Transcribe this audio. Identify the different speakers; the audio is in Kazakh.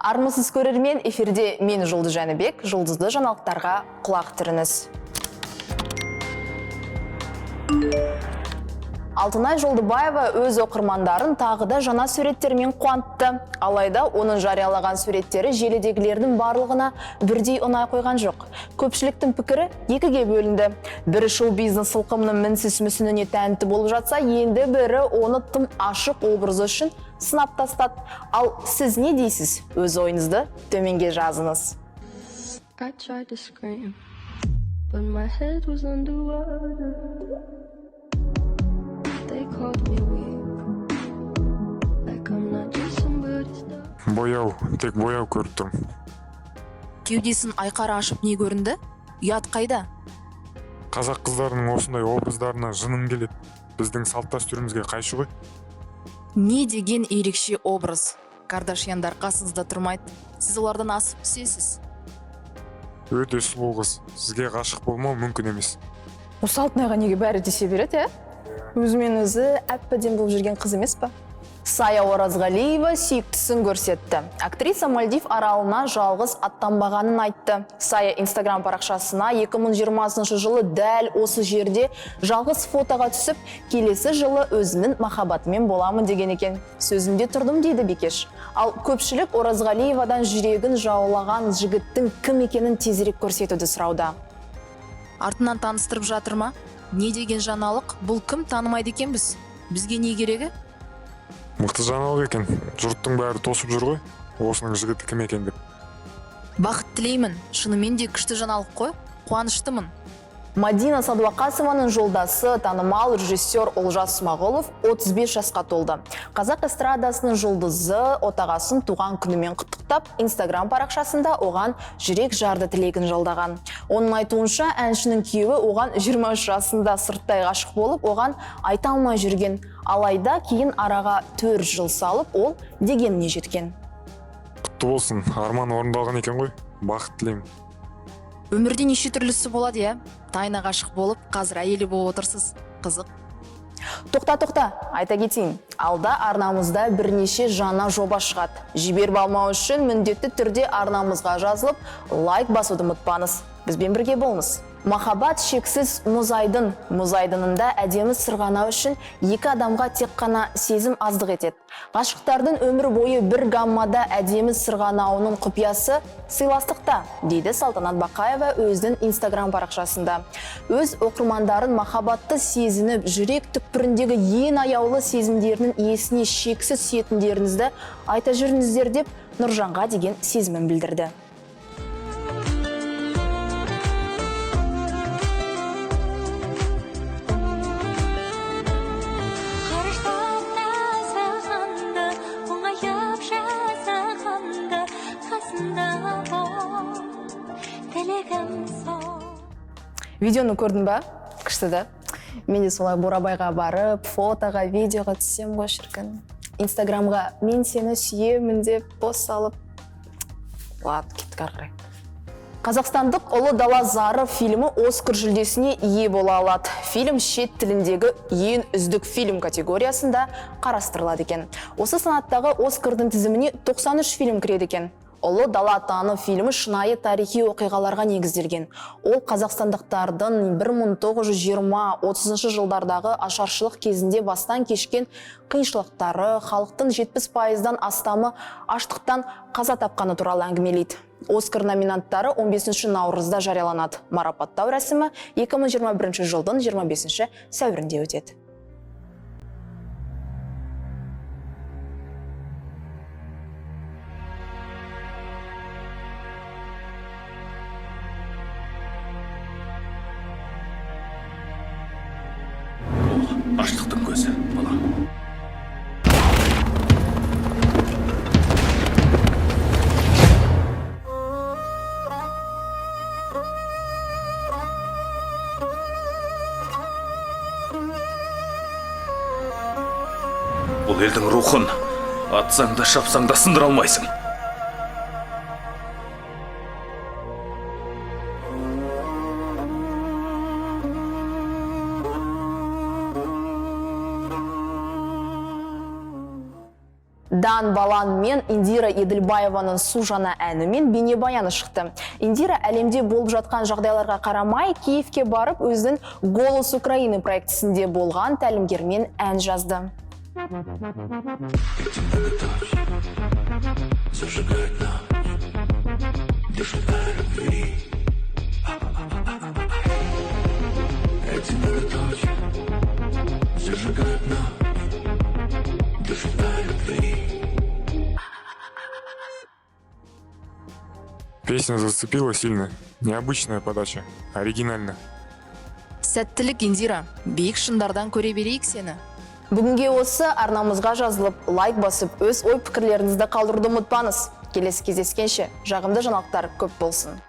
Speaker 1: Армысыз, көрермен! Эфирде мен, Жұлдыз Жәнібек. Жұлдызды жаңалықтарға құлақ түріңіз. Алтынай Жолдыбаева өз оқырмандарын тағы да жаңа суреттермен қуантты. Алайда оның жариялаған суреттері желідегілердің барлығына бірдей ұнай қойған жоқ. Көпшіліктің пікірі екіге бөлінді. Бірі шоу-бизнес сылқымының мінсіз мүсініне тәнті болып жатса, енді бірі оны тым ашық образы үшін сынап тастады. Ал сіз не дейсіз? Өз ойыңызды төменге жазыңыз.
Speaker 2: I tried to scream, but my head was underwater. They called me weak, like I'm not just somebody's daughter.
Speaker 3: Бояу, тек бояу көріп тұрмын.
Speaker 1: Кеудесін айқара ашып не көрінді? Ұят қайда?
Speaker 3: Қазақ қыздарының осындай образдарына жыным келеді. Біздің салт дәстүрімізге қайшы ғой.
Speaker 1: Не деген ерекше образ! Кардашьяндар қасыңызда тұрмайды. Сіз олардан асып түсесіз.
Speaker 3: Өте сұлу қыз. Сізге ғашық болмау мүмкін емес.
Speaker 4: Осы Алтынайға неге бәрі тиісе береді, иә? Өзімен өзі әп әдемі болып жүрген қыз емес па?
Speaker 1: Сая Оразғалиева сүйіктісін көрсетті. Актриса Мальдив аралына жалғыз аттанбағанын айтты. Сая Инстаграм парақшасына 2020 жылы дәл осы жерде жалғыз фотоға түсіп, келесі жылы өзінің махаббатымен боламын деген екен. Сөзімде тұрдым, дейді бикеш. Ал көпшілік Оразғалиевадан жүрегін жаулаған жігіттің кім екенін тезірек көрсетуді сұрауда. Артынан таныстырып жатыр ма? Не деген жаңалық? Бұл кім, танымайды екенбіз? Бізге не керегі?
Speaker 3: Мықты жаңалық екен. Жұрттың бәрі тосып жүр ғой, осының жігіті кім екен деп.
Speaker 1: Бақыт тілеймін. Шынымен де күшті жаңалық қой. Қуаныштымын. Мадина Садуақасованың жолдасы, танымал режиссер Олжас Смағұлов 35 жасқа толды. Қазақ эстрадасының жұлдызы отағасын туған күнімен құттықтап, Инстаграм парақшасында оған жүрек жарды тілегін жолдаған. Оның айтуынша, әншінің күйеуі оған 23 жасында сырттай ғашық болып, оған айта алмай жүрген. Алайда кейін араға 4 жыл салып, ол дегеніне жеткен.
Speaker 3: Құтты болсын, арман орындалған екен ғой. Бақыт тілеймін.
Speaker 1: Өмірде неше түрлісі болады, иә? Тайна ғашық болып, қазір әйелі болып отырсыз. Қызық. Тоқта, тоқта, айта кетейін. Алда арнамызда бірнеше жаңа жоба шығады. Жіберіп алмау үшін міндетті түрде арнамызға жазылып, лайк басуды ұмытпаңыз. Бізбен бірге болыңыз. Махаббат шексіз мұз айдын. Мұз айдынында әдемі сырғанау үшін екі адамға тек қана сезім аздық етеді. Ғашықтардың өмір бойы бір гаммада әдемі сырғанауының құпиясы сыйластықта, дейді Салтанат Бақаева өзінің Инстаграм парақшасында. Өз оқырмандарын махаббатты сезініп, жүрек түкпіріндегі ең аяулы сезімдерінің иесіне шексіз сүйетіндеріңізді айта жүріңіздер деп Нұржанға деген сезімін білдірді.
Speaker 5: Ғарыштан тазағанды, мұңайып жазағанды, қасында бол, тілегім сол.
Speaker 4: Видеоны көрдің ба? Күшті да. Мен де солай Бурабайға барып, фотоға, видеоға түссем ғой, шіркін. Инстаграмға «мен сені сүйемін» деп пост салып. Ладно, кеттік ары қарай. Қазақстандық «Ұлы дала зары» фильмі Оскар жүлдесіне ие бола алады. Фильм шет тіліндегі ең үздік фильм категориясында қарастырылады екен. Осы санаттағы Оскардың тізіміне 93 фильм кіреді екен. «Ұлы дала таңы» фильмі шынайы тарихи оқиғаларға негізделген. Ол қазақстандықтардың 1920-30 жылдардағы ашаршылық кезінде бастан кешкен қиыншылықтары, халықтың 70 пайыздан астамы аштықтан қаза тапқаны туралы әңгімелейді. Оскар номинанттары 15 наурызда жарияланады. Марапаттау рәсімі 2021 жылдың 25 сәуірінде өтеді.
Speaker 6: Бұл аштықтың көзі, балам. Бұл елдің рухын атсаң да, шапсаң да сындыра алмайсың.
Speaker 1: Дана. Жан Балан мен Индира Еділбаеваның «Су жаңа» әні мен бейнебаяны шықты. Индира әлемде болып жатқан жағдайларға қарамай, Киевке барып, өзінің «Голос Украины» проектісінде болған тәлімгермен ән жазды.
Speaker 7: Зажигает нас, держит на любви. Эти многоточия зажигают нас, держит на любви.
Speaker 3: Песня зацепила сильно. Необычная подача. Оригинально.
Speaker 1: Сәттілік, Индира! Биік шыңдардан көре берейік сені. Бүгінге осы. Арнамызға жазылып, лайк басып, өз ой пікірлеріңізді қалдыруды ұмытпаңыз. Келесі кездескенше, жағымды жаңалықтар көп болсын.